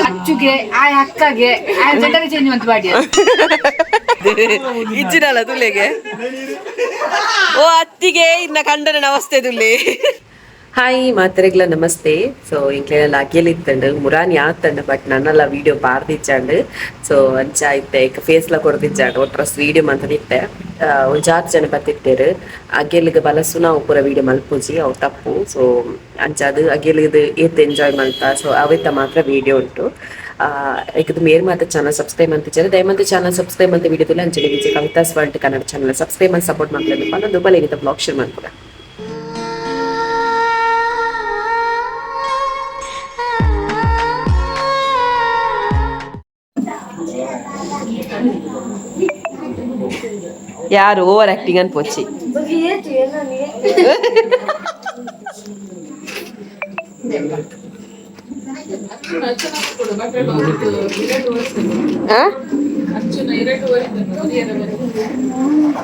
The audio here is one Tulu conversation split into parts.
ಅಚ್ಚುಗೆ ಆ ಅಕ್ಕಗೆ ಆ ಜೆಂಡರ್ ಚೇಂಜ್ ಅಂತ ಬಾಡಿ ಇಜ್ಜಿನಲ್ಲ ತುಲೆಗೆ ಓ ಅತ್ತಿಗೆ ಇನ್ನ ಕಂಡನ ಅವಸ್ಥೆ ತುಲೆ. ಹಾಯ್ ಮಾತರೆಗ್ಲ ನಮಸ್ತೆ. ಸೊ ಇಂಕ್ಲೆಲ್ಲ ಅಗೆಲ್ ಇತ್ತಂಡು ಮುರಾನಿ ಆತಂಡು, ಬಟ್ ನನ್ನೆಲ್ಲ ವಿಡಿಯೋ ಪಾರ್ದಿಚ್ಚಾಂಡು. ಸೊ ಅಂಚ ಇತ್ತೆ ಫೇಸ್ಲ ಕೊರ್ದಿಚ್ಚಾಂಡು, ಒಟ್ರಸ್ ವಿಡಿಯೋ ಮಂತದಿತ್ತೆ. ಒಂಜಾತ್ ಜನ ಬತ್ತಿತ್ತೇರು ಅಗೆಲ್ಗೆ ಬಲಸು, ನಾವು ಪೂರ ವಿಡಿಯೋ ಮಲ್ಪುಜಿ, ಅವು ತಪ್ಪು. ಸೊ ಅಂಚಾದ್ ಅಗೆಲ್ದು ಏತ್ ಎಂಜಾಯ್ ಮಲ್ತ, ಸೊ ಅವೆತ್ತ ಮಾತ್ರ ವಿಡಿಯೋ ಉಂಟು. ಇದು ಮೇರ್ ಮಾತ್ರ ಚಾನಲ್ ಸಬ್ಸ್ಕ್ರೈಬ್ ಅಂತ ದಯಮಂತ ಚಾನಲ್ ಸಬ್ಸ್ಕ್ರೈಬ್ ಅಂತ ವಿಡಿಯೋ ಅಂಚನೆ Vijay Kavitha's world Kannada channel subscribe ಮಾಡಿ ಸಪೋರ್ಟ್ ಮಾಡ್ಕೊಂಡು ಪನ್ನೊಂದು ಬಲೆ ಬ್ಲಾಗ್ ಶೇರ್ ಮಾಡ್ಕೊಡ. ಯಾರು ಓವರ್ ಆಕ್ಟಿಂಗ್ ಅನ್ಪೋಚಿ.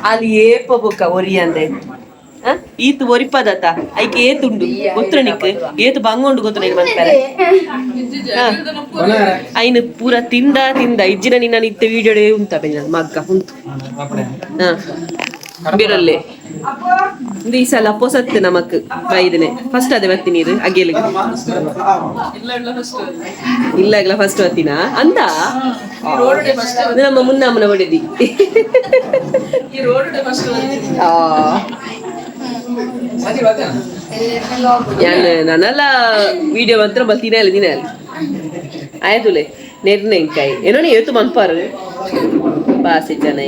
ಅಲ್ಲಿ ಏಪ ಬೊಕ್ಕ ಒರಿ ಅಂದೆ ಈತ್ ಒರಿಪದತ್ತ ಐಕೆ ಏತುಂಡು ಗೊತ್ತನಿಕ್ ಏತು ಬಂಗೊಂಡು ಗೊತ್ತು ನೀನು ಮನ್ಪರೆ ಐನು ಪೂರ ತಿಂದ ತಿಂದ ಇಜ್ಜಿನ ನಿನ್ನ ನಿತ್ಯ ವಿಡಿಯೋ ಉಂತ ಬೆನ್ನ ಮಗ್ಗ ಉಂಟು. ಬಿರಲ್ಲೆ ಈ ಸಲ ಪೊಸತ್ತು ನಮಕ್ ಬೈದನೆ ಫಸ್ಟ್ ಅದೇ ಬರ್ತೀನಿ ಇದು ಅಗೇಲಿಗೆ ಇಲ್ಲ ಫಸ್ಟ್ ಬರ್ತೀನಾ ಅಂತ ನಮ್ಮ ಮುನ್ನಮ್ಮನ ಹೊಡೆದಿ. ನಾನೆಲ್ಲ ವಿಡಿಯೋ ಮಾತ್ರ ಬಲ್ ತಿನ್ನಲ್ಲ ತಿನ್ನಲ್ಲ ಆಯ್ತುಲೆ ನೆರ್ನೆಂಕಾಯಿ ಏನೋ ಏತು ಮನ್ಪಾರು ಬಾಸಿ ಜನ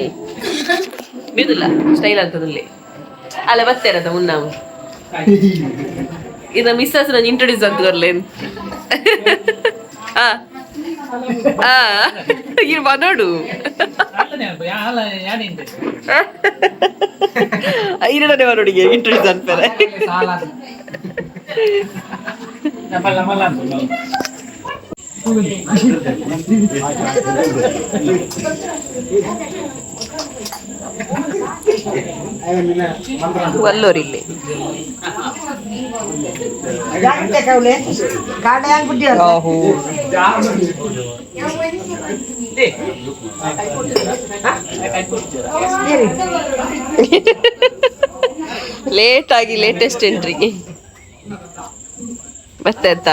ಬಿದುಲ್ಲ ಸ್ಟೈಲ್ ಅಂತದಲ್ಲಿ ಅಲ್ಲ ಬತ್ತೇರದ ಮುನ್ನಾವು ಇದು ಮಿಸ್ಸಸ್ ನಾನು ಇಂಟ್ರೊಡ್ಯೂಸ್ ಅಂತ ಬರ್ಲೇನು. ಆ ಆ ಇರು ನೋಡು ಇರಡನೆ ಅವರೊಡಿಗೆ ಇಂಟ್ರೊಡ್ಯೂಸ್ ಅನ್ಪರೆ. ವಲ್ಲೋರಿಲ್ಲಿ ಲೇಟ್ ಆಗಿ ಲೇಟೆಸ್ಟ್ ಎಂಟ್ರಿ ಮತ್ತೆ ಅಂತ.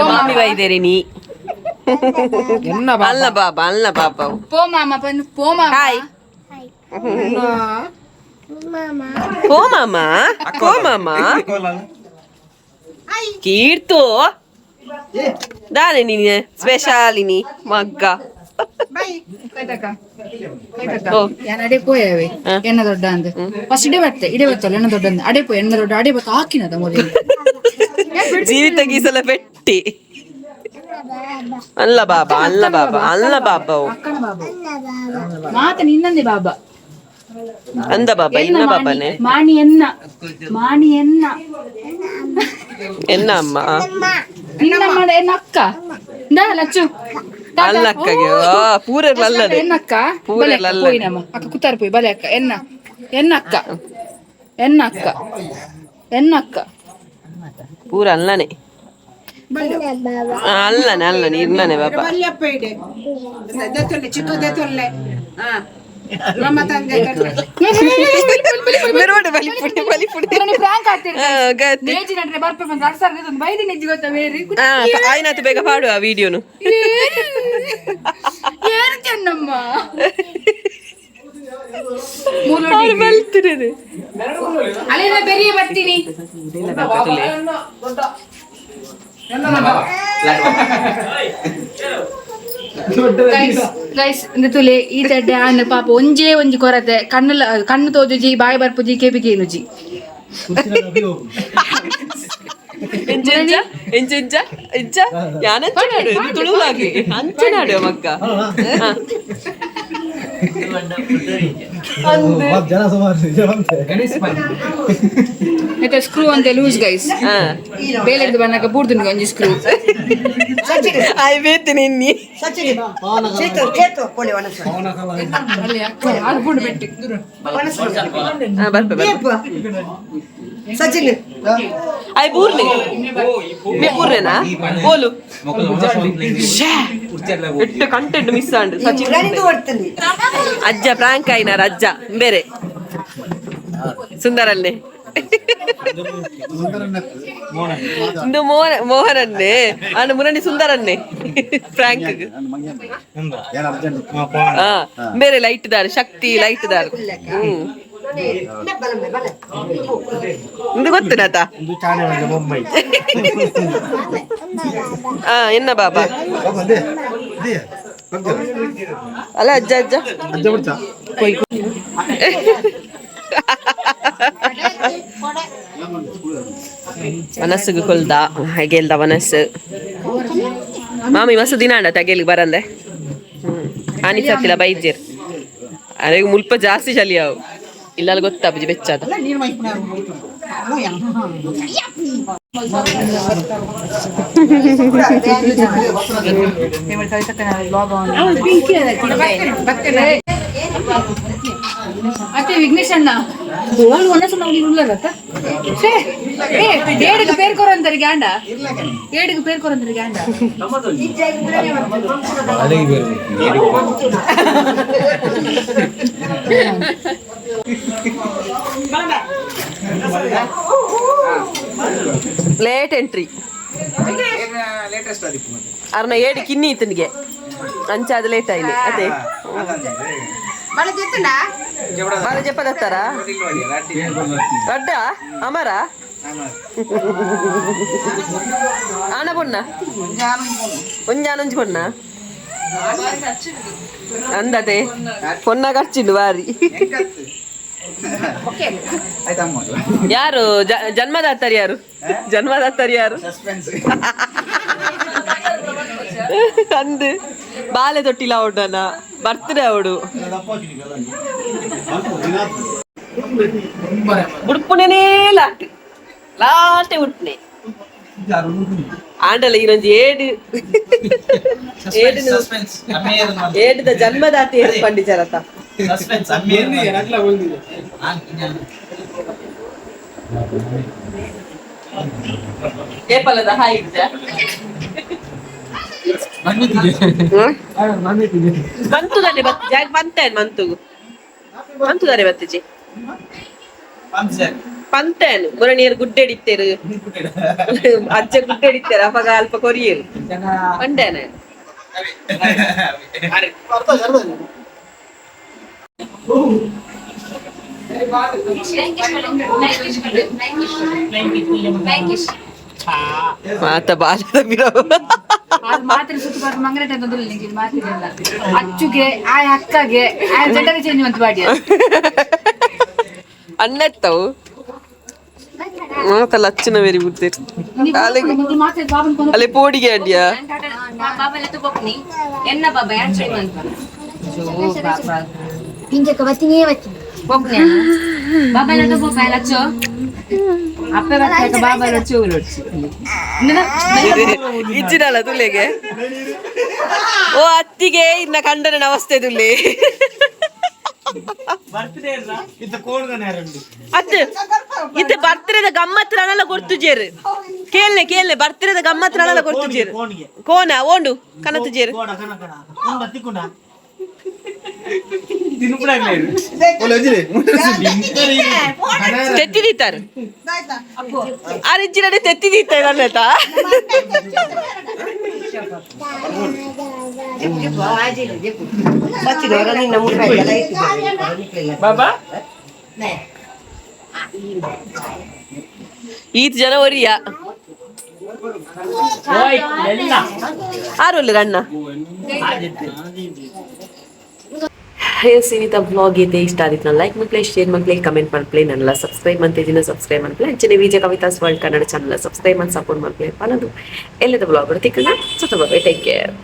ಮಾಮಿ ವೈದೇರಿ ನೀ ಅಲ್ಲ ಬಾಬಾ ಅಲ್ಲ ಬಾಬಾ. ಪೋ ಮಾಮ ಪನ್ ಪೋ ಮಾಮ. ಹಾಯ್ ಪೋ ಮಾಮ ಪೋ ಮಾಮ ಕೀರ್ತು ದಾನೆ ನೀನು ಸ್ಪೆಷಾಲಿನಿ ಮಗ್ಗ. ಯಾನ್ ಅಡೆ ಪೋಯವೆ ಎಣ್ಣ ದೊಡ್ಡ ಅಂದ್ ಫಸ್ಟ್ ಇಡೆ ಬರ್ತೆ ಇಡೆ ಬರ್ತಲ್ಲ ಎಣ್ಣ ದೊಡ್ಡ ಅಂದ್ ಅಡೆ ಪೋಯ್ ಎಣ್ಣ ದೊಡ್ಡ ಅಡೆ ಬತ್ತ ಹಾಕಿನದ ಮೊದಲು. ಜೀವಿತ ಗೀಸಲ ಪೆಟ್ಟಿ ಅಲ್ಲ ಬಾಬಾ ಅಲ್ಲ ಬಾಬಾ ಅಲ್ಲ ಬಾಬಾ. ಅಕ್ಕನ ಬಾಬಾ ಮಾತ ನಿನ್ನಂದೆ ಬಾಬಾ. ಅಂದ ಬಾಬಾ ಇನ್ನ ಬಾಬಾನೆ. ಮಾಣಿ ಎನ್ನ ಮಾಣಿ ಎನ್ನ ಎನ್ನ ಅಮ್ಮ. ನಿನ್ನಮ್ಮ ಎನ್ನ ಅಕ್ಕ ಇಂದಾ ಲಚ್ಚು. ಅಲ್ಲ ಅಕ್ಕಗೆ ಪೂರ ಅಲ್ಲದೆ. ಎನ್ನ ಅಕ್ಕ. ಪೂರ ಬಲೆ ಅಕ್ಕ ಅಲ್ಲದೆ. ಪೋಯಿನಮ್ಮ ಅಕ್ಕ ಕುತ್ತಾರ ಪೋಯಿ ಬಲೆ ಅಕ್ಕ ಎನ್ನ ಎನ್ನ ಅಕ್ಕ ಎನ್ನ ಅಕ್ಕ ಎನ್ನ ಅಕ್ಕ. ಪೂರ ಅಲ್ಲನೆ ಅಲ್ಲನೆ ಅಲ್ಲನೆ ಇರ್ಲನೆ ಬಾಬಾ. ಮೆರವಡೆ ಬಲಿಪುಡಿ ಬಲಿಪುಡಿ. ಪ್ರಾಂಕ್ ಆಗ್ತೀರಿ. ಗತಿ. ನೇಜಿ ನಡ್ರೆ ಬರ್ಪೆ ಬಂದು ಅರ್ಸಾರ ಒಂದು ಬೈದಿ ನೆಜ್ಜಿ ಗೊತ್ತಾ ಬೇರೆ. ಆಯ್ನಾತು ಬೇಗ ಪಾಡುವ ಆ ವಿಡಿಯೋನು. ಏನು ಚೆನ್ನಮ್ಮ. ಅವ್ರು ಬಲ್ತಿರದೆ. ಅಲ್ಲಿಂದ ಬೆರಿಯ ಬರ್ತೀನಿ. ಗೈಸ್ ಗೈಸ್ ತುಲೆ ಈ ತಡ್ಡೆ ಆನ್ ಪಾಪ ಒಂಜೇ ಒಂಜಿ ಕೊರತೆ ಕಣ್ಣು ಕಣ್ಣು ತೋಜುಜಿ ಬಾಯಿ ಬರ್ಪುಜಿ ಕೆಬಿಗೆ ಏನುಜಿ. ಎಂಚ ಎಂಚ ಎಂಚ ಎಂಚ ಎಂಚ ಯಾನಂಚ ನಾಡು ಇದು ತುಳುವಾಗಿ ಅಂಚ ನಾಡು ಮಕ್ಕ. ಜನ ಸುಮಾರು ಜನ. ಮತ್ತೆ ಸ್ಕ್ರೂ ಅಂತ ಲೂಸ್ ಗೈಸ್. ಬೇಲೆದ್ದು ಬಂದಾಗ ಬೂರ್ದುನಿಗೆ ಒಂಜಿ ಸ್ಕ್ರೂ. ಆಯ್ ಬೇತೀನಿ ಇನ್ನಿ. ಅಲ್ಲಿ ಅಕ್ಕ ಆಳು ಬೂಡು ಬೆಟ್ಟಿ. ಹಾ, ಬರ್ಪೆ ಬರ್ಪೆ. ಸಚಿನ್. ಆಯ್ ಬೂರ್ನೆ ಮೇ ಬೂರ್ನೆನಾ ಬೋಲು. ಎಟ್ಟು ಕಂಟೆಂಟ್ ಮಿಸ್ ಆಂಡ್ ಸಚಿನ್. ಬರ್ತದೆ. ಅಜ್ಜ ಪ್ರಾಂಕ್ ಆಯ್ನಾರ ಅಜ್ಜ ಬೇರೆ ಸುಂದರನ್ನೇ ಇಂದು ಮೋಹನ ಮೋಹನನ್ನೇ ಅಣ್ಣ ಮುರಣಿ ಸುಂದರನ್ನೇ ಪ್ರಾಂಕ್. ಹಾ, ಬೇರೆ ಲೈಟ್ ದಾರು ಶಕ್ತಿ ಲೈಟ್ ದಾರು. ಇಂದು ಗೊತ್ತುನಾತ. ಹಾ, ಎನ್ನ ಬಾಬಾ ಅಲ್ಲ ಅಜ್ಜ ಅಜ್ಜ. ಕೊಯ್ ಕೊಯ್. ಮನಸ್ಸಿಗೆ ಕೊಲ್ದ ಹಾಗೆಲ್ದ ಮನಸ್ಸು ಮಾಮಿ ಮಸ್ತ್ ದಿನ ಅಂಡ ತಗೇಲಿಗೆ ಬರಂದೆ. ಆನಿ ಸತ್ತಿಲ್ಲ ಬೈಜೇರ್ ಅರೆ ಮುಲ್ಪ ಜಾಸ್ತಿ ಚಲಿ ಅವು ಇಲ್ಲ ಗೊತ್ತಾ ಬುಜಿ ಬೆಚ್ಚಾದ. ಅತ್ತೆ ವಿಘ್ನೇಶ್ ಅಣ್ಣ ಓಳು ಒಣಸು ನಾವು ಉಳ್ಳರತ್ತ. ಏ ಏಡಿಗೆ ಪೇರ್ ಕೊರಂತಾರೆ ಗ್ಯಾಂಡ, ಏಡಿಗೆ ಪೇರ್ ಕೊರಂತಾರೆ ಗ್ಯಾಂಡ. ಲೇಟ್ ಎಂಟ್ರಿ ಅರ್ನ ಏಡಿ ಕಿನ್ನಿ ಇತ್ತನಿಗೆ ಅಂಚಾದ ಲೇಟ್ ಆಯ್ಲಿ ಅದೇ. ಬಾಳ ಜಪ್ಪದತ್ತಾರ ಅಡ್ಡ ಅಮರ ಆನ ಪೊಣ್ಣ ಒಂಜಾನೊಂಜಿ ಪೊಣ್ಣ ಅಂದತೆ ಪೊನ್ನ ಖರ್ಚಿಂಡು ಬಾರಿ. ಯಾರು ಜನ್ಮದಾತರು? ಯಾರು ಜನ್ಮದಾತರು? ಯಾರು ಅಂದು ಬಾಲೆ ತೊಟ್ಟಿಲ್ಲ ಅವಡನ ಬರ್ತ್ಡೇ ಅವಡು ಉಡುಪುನೇ ಲಾಟ್ ಲಾಟೆ ಉಟ್ನೆ ಆಂಡಲ ಈರೊಂಜಿ ಏಡು ಏಡು ಏಡುದ ಜನ್ಮದಾತಿ ಏರು ಪಂಡಿಚರತ. ಏಪಲದ ಹಾಯ್ ಇದ್ದ ಮಂತುದಾನೆ ಬತ್ ಜಾಗ ಪಂತೇನ್ ಮಂತುಗು ಮಂತುದಾನೆ ಬತ್ತಿಜಿ ಪಂತೇನು ಮುರಣಿಯರು ಗುಡ್ಡೆಡಿತ್ತೇರು ಅಜ್ಜ ಗುಡ್ಡೆಡಿತ್ತೇರು ಅಪಗ ಅಲ್ಪ ಕೊರಿಯರು ಪಂಡೇನ. ಮಾತ ಬಾಲದ ಬಿರೋ. ಅದು ಮಾತ್ರೆ ಸುತ್ತು ಬಾರ್ದು ಮಂಗನೆಟ್ ಅಂತ ನಿಂಗೆ ಮಾತ್ರೆ ಇಲ್ಲ ಅಚ್ಚುಗೆ ಆ ಅಕ್ಕಗೆ ಆ ಜೆಂಡರ್ ಚೇಂಜ್ ಅಂತ ಬಾಡಿ. ಅಣ್ಣೆತ್ತವು ಮಾತಲ್ಲ ಅಚ್ಚನ ವೆರಿ ಬುದ್ಧಿರ್ ಮಾತ್ರೆ ಬಾಬನ್ ಕೊಂಡು. ಅಲ್ಲೇ ಪೋಡಿಗೆ ಅಡ್ಡಿಯಾ. ಎನ್ನ ಬಾಬಾ ಯಾನ್ ಶ್ರೀಮಂತ. ಪಿಂಜಕ ಬತ್ತಿನೇ ಬತ್ತೀನಿ. ಬಾಬಾ ಎಲ್ಲ ತಗೋ ಲಚ್ಚೋ ಅಪ್ಪೆ ಬತ್ತಾಗ ಬಾಬಾ ಲಚ್ಚು ಲೊಚ್ಚು. ಇಜ್ಜಿನಲ್ಲ ತುಲೆಗೆ ಓ ಅತ್ತಿಗೆ ಇನ್ನ ಕಂಡನ ಅವಸ್ಥೆ ತುಲೆ ಅತ್ತೆ ಇತ್ತೆ ಬರ್ತಿರದ ಗಮ್ಮತ್ ರಣಲ ಗೊತ್ತುಜೇರು ಕೇಳ್ನೆ ಕೇಳ್ನೆ ಬರ್ತಿರದ ಗಮ್ಮತ್ ರಣಲ ಗೊತ್ತುಜೇರು ಕೋನ ಓಂಡು ಕನತು ಜೇರು. ತೆತ್ತಿದೀತಾರೆ ಆರಿಜ್ಜಿನಡೆ ತೆತ್ತಿದೀತಾರೆ ಅನ್ನತ. ಬಾಬಾ ಈತ್ ಜನ ಒರಿಯ ಆರು ಅಣ್ಣ. ಎಸ್, ಇನಿತ ವ್ಲಾಗ್ ಇದೆ. ಇಷ್ಟ ಆದಿತ್ತು ಲೈಕ್ ಮಲ್ಪ್ಲೆ, ಶೇರ್ ಮಲ್ಪ್ಲೆ, ಕಮೆಂಟ್ ಮಲ್ಪ್ಲೆ. ನನ್ನೆಲ್ಲ ಸಬ್ಸ್ಕ್ರೈಬ್ ಅಂತಿದ್ದೀನಿ, ಸಬ್ಸ್ಕ್ರೈಬ್ ಮಲ್ಪ್ಲೆ. ಅಂಚನೆ Vijaya Kavitha's world Kannada channel subscribe ಮಾಡಿ ಸಪೋರ್ಟ್ ಮಲ್ಪ್ಲೆ. ಪನದು ಎಲ್ಲದ ವ್ಲಾಗ್ ತಿಕ್ಕಣ. ಸುತ್ತ, ಟೇಕ್ ಕೇರ್.